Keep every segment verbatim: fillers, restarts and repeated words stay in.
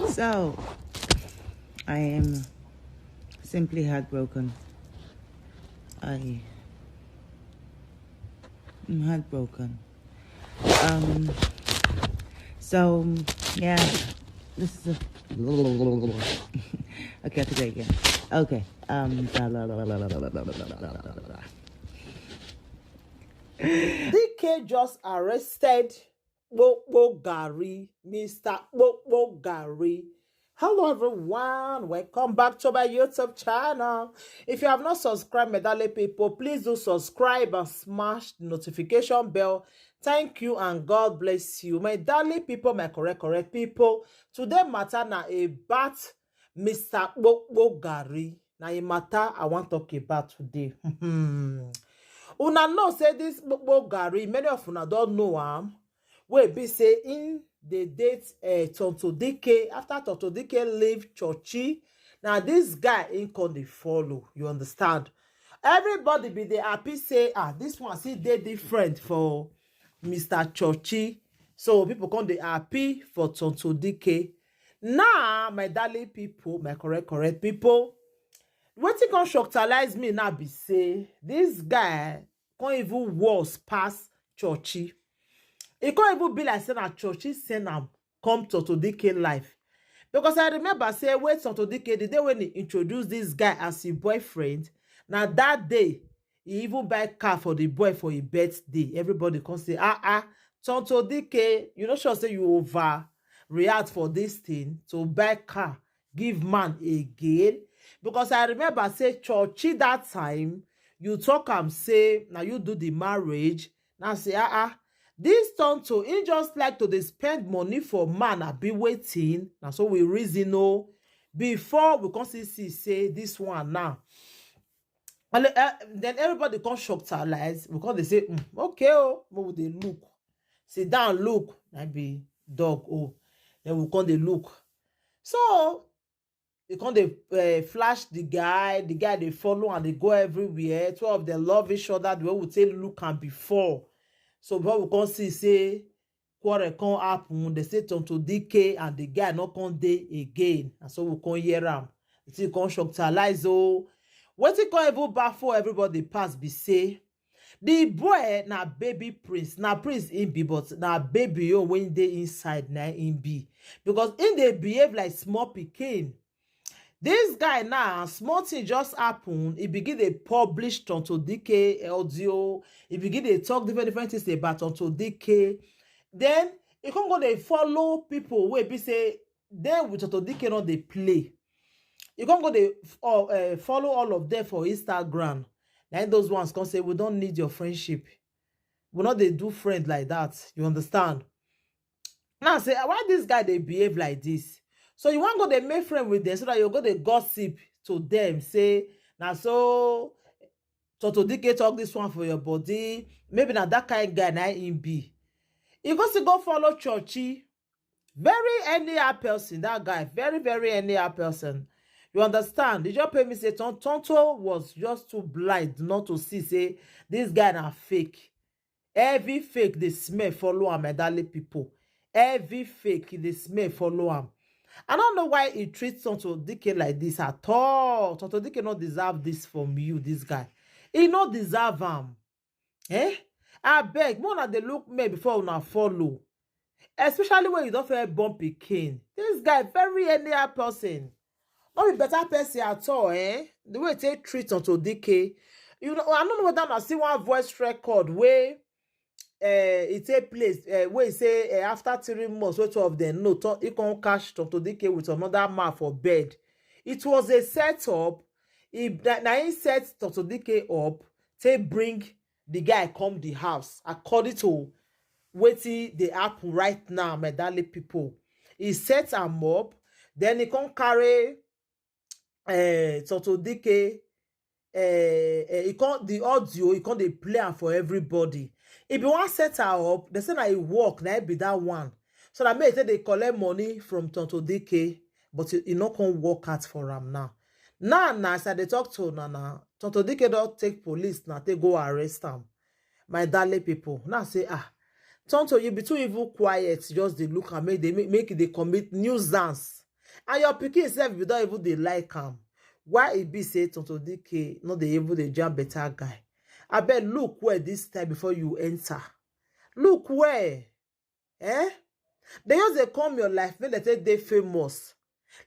So, I am simply heartbroken. I am heartbroken. Um, so, yeah, this is a. Okay, I have to go again. Okay. Um, blah, blah, blah, blah, blah, blah, blah, blah, blah, blah, blah. D K just arrested Popo Gari, Mister Popo Gari. Hello everyone, welcome back to my YouTube channel. If you have not subscribed, my darling people, please do subscribe and smash the notification bell. Thank you and God bless you. My darling people, my correct, correct people. Today matter na about Mister Popo Gari. Na a matter I wan talk about today. Una know say this Popo Gari, many of una don know am. Wey be say im dey date uh, Tonto D K. After Tonto D K leave Chochi, na this guy im come dey follow. You understand? Everybody be dey happy say, ah, this one still dey different for Mister Chochi. So people come dey happy for Tonto D K. Now, my darling people, my correct, correct people, wetin come shocktalize me now be say this guy come even worse pass Chochi. E come even be like say na Chochi send am come Tonto D K life. Because I remember say when Tonto D K, the day when he introduced this guy as his boyfriend, na that day he even buy car for the boy for his birthday. Everybody come say, ah, ah, Tonto D K, you no sure say you overreact for this thing to buy car give man again? Because I remember say Chochi that time, you talk am say na you do the marriage. Now say, ah, ah, this Tonto, he just like to dey spend money for man, I be waiting. Now so we reason, oh, before we come see, see say this one now. And uh, then everybody come shocktalize. We come dey say, mm, okay, oh, we dey look. Sit down, look. Na be dog, oh. Then we come dey look. So, they come dey uh, flash the guy. The guy dey follow and they go everywhere. Two of them love each other the way we take look am before. So, before we come see, say, quarrel come happen. They say Tonto D K and the guy no come dey again. And so we come hear am. The thing come shocktalize, oh. Wetin come even baffle everybody pass be say, the boy na baby prince. Na prince im be, but na baby own wey dey inside na im be. Because im dey behave like small pikin. This guy now, small thing just happen. He begin dey publish Tonto D K audio. He begin dey talk different, different things about Tonto D K. Then he come go dey follow people wey be say dem with Tonto D K no dey play. You come go dey uh, follow all of them for Instagram. Na im those ones come say, we don't need your friendship. We no dey do friend like that. You understand? Now say, why this guy dey behave like this? So you wan go dey make friend with them so that you go dey gossip to them, say, na so Tonto D K talk this one for your body. Maybe na that kind guy na im be. You go still go follow Chochi. Very anyhow person, that guy. Very, very anyhow person. You understand? Did you pay me say Ton- Tonto was just too blind not to see say this guy na fake. Every fake dey smell follow am, my darling people. Every fake dey smell follow am. I don't know why he treats Tonto D K like this at all. Tonto D K not deserve this from you, this guy. He not deserve am. Eh? I beg, more na dey look me before una follow. Especially when you don't feel born pikin. This guy very anyhow person. Not be better person at all, eh? The way they treat Tonto D K. You know, I don't know whether I see one voice record where uh, it take place uh, where he say uh, after three months, wey two of them no, he come catch Tonto D K with another man for bed. It was a setup. He na he set Tonto D K up, take bring the guy come the house, according to wetin dey happen right now, my darling people. He set am up, then he come carry uh, Tonto D K. Uh, uh, he come the audio, he come dey play am for everybody. If you wan set her up, they say na e work, na e be that one. So that make they collect money from Tonto D K, but e no come work out for am now. Now, now as I dey talk to una now, Tonto D K don take police now, take go arrest am. My darling people, now say, ah, Tonto, you be too even quiet, just dey look and make they make, make they commit nuisance. And your pikin sef, you don't even dey like am. Why e be say Tonto D K no dey even dey jam better guy? Abeg, look well this time before you enter. Look well. Eh? They use dey come your life, make dem take dey famous.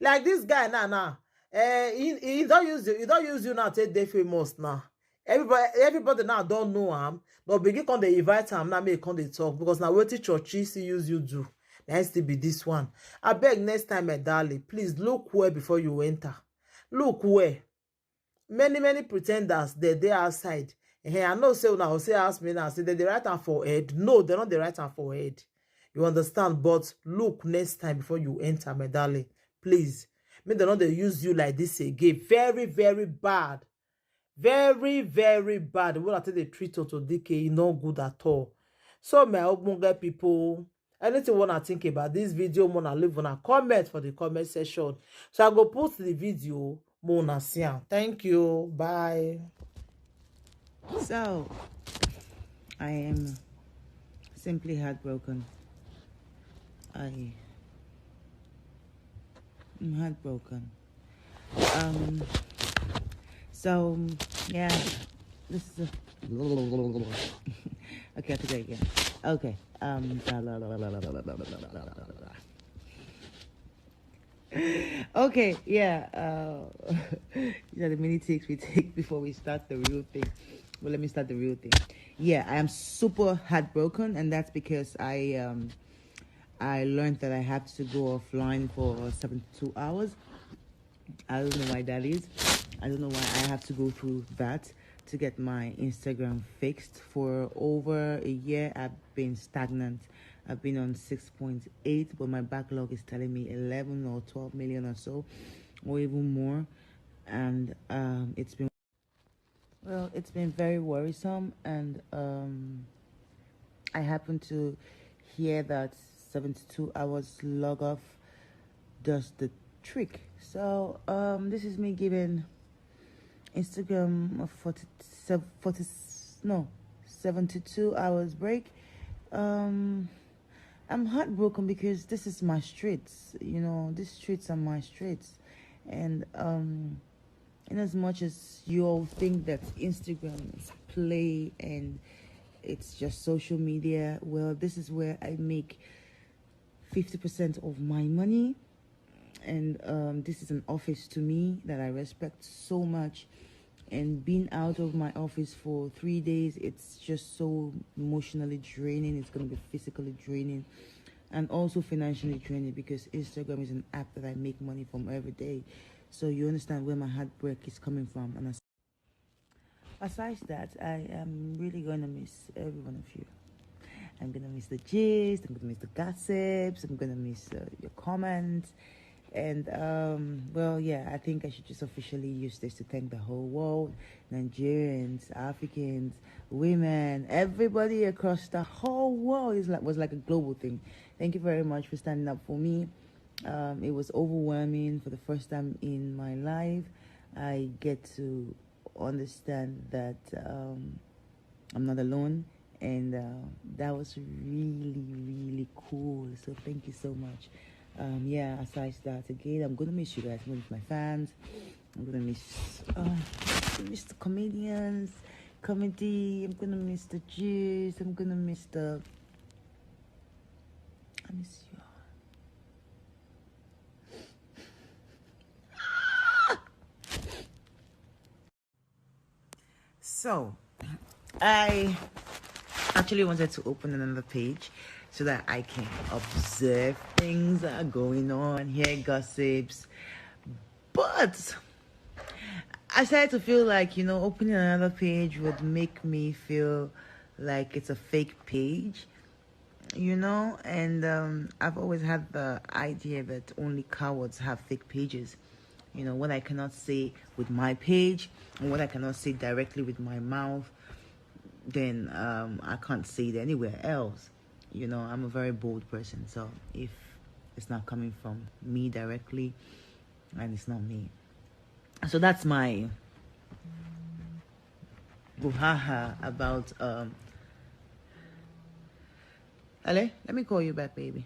Like this guy now, now. Eh, he, he don't use you, he don't use you now take dey famous now. Everybody, everybody now don't know am. But begin come dey invite am now, make e come dey talk, because now wetin church see use you do. Now still be this one. Abeg, next time, my darling, please look well before you enter. Look well. Many, many pretenders, they dey outside. Eh, I know say una go say ask me now, say they dey write am for head. No, they no dey write am for head. You understand? But look next time before you enter, my darling. Please. Make dem no dey use you like this again. Very, very bad. Very, very bad. Wey una take dey treat Tonto D K, e no good at all. So, my ogbonge people, anything una think about this video, una leave una comment for the comment section. So I go put the video, make una see am. Thank you. Bye. So, I am simply heartbroken. I am heartbroken. Um, so, yeah, this is a okay, I have to go again. Okay. Um, okay, yeah. Uh, you know, the many takes we take before we start the real thing. Well, let me start the real thing. Yeah, I am super heartbroken, and that's because I um I learned that I have to go offline for seventy-two hours. I don't know why that is. I don't know why I have to go through that to get my Instagram fixed. For over a year, I've been stagnant. I've been on six point eight, but my backlog is telling me eleven or twelve million or so, or even more. And um, it's been, well, it's been very worrisome. And um, I happen to hear that seventy-two hours log off does the trick. So um, this is me giving Instagram a forty, sev- forty, no, seventy-two hours break. Um, I'm heartbroken because this is my streets, you know, these streets are my streets. And um, in as much as you all think that Instagram is play and it's just social media, well, this is where I make fifty percent of my money. And um, this is an office to me that I respect so much. And being out of my office for three days, it's just so emotionally draining. It's going to be physically draining and also financially draining, because Instagram is an app that I make money from every day. So you understand where my heartbreak is coming from. And as- besides that, I am really going to miss every one of you. I'm going to miss the gist. I'm going to miss the gossips. I'm going to miss uh, your comments. And um, well, yeah, I think I should just officially use this to thank the whole world, Nigerians, Africans, women, everybody across the whole world is like, was like a global thing. Thank you very much for standing up for me. Um, it was overwhelming. For the first time in my life, I get to understand that um, I'm not alone, and uh, that was really, really cool. So thank you so much. Um, yeah, aside that, again, I'm gonna miss you guys. I'm gonna miss my fans. I'm gonna miss, uh, miss the comedians, comedy. I'm gonna miss the juice. I'm gonna miss the. I miss you all. So, I actually wanted to open another page so that I can observe things that are going on, hear gossips. But I started to feel like, you know, opening another page would make me feel like it's a fake page, you know. And um, I've always had the idea that only cowards have fake pages. You know, what I cannot say with my page and what I cannot say directly with my mouth, then um, I can't say it anywhere else. You know, I'm a very bold person, so if it's not coming from me directly, and it's not me. So that's my buhaha about um Ale, let me call you back, baby.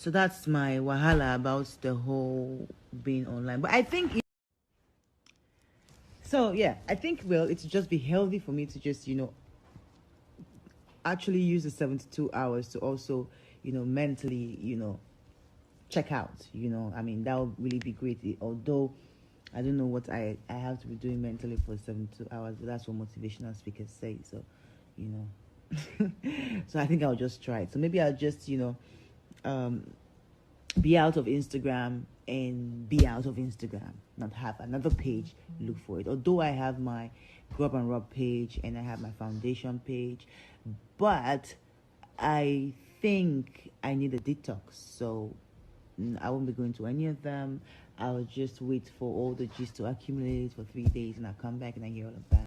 So that's my wahala about the whole being online. But I think it, so yeah, I think, well, it would just be healthy for me to just, you know, actually use the seventy-two hours to also, you know, mentally, you know, check out. You know, I mean, that would really be great. It- although I don't know what I, I have to be doing mentally for seventy-two hours, but that's what motivational speakers say. So, you know, so I think I'll just try it. So maybe I'll just, you know, um, be out of Instagram and be out of Instagram, not have another page look for it. Although I have my Grub and Rub page and I have my foundation page, but I think I need a detox. So mm, I won't be going to any of them. I'll just wait for all the gist to accumulate for three days, and I'll come back and I hear all of that.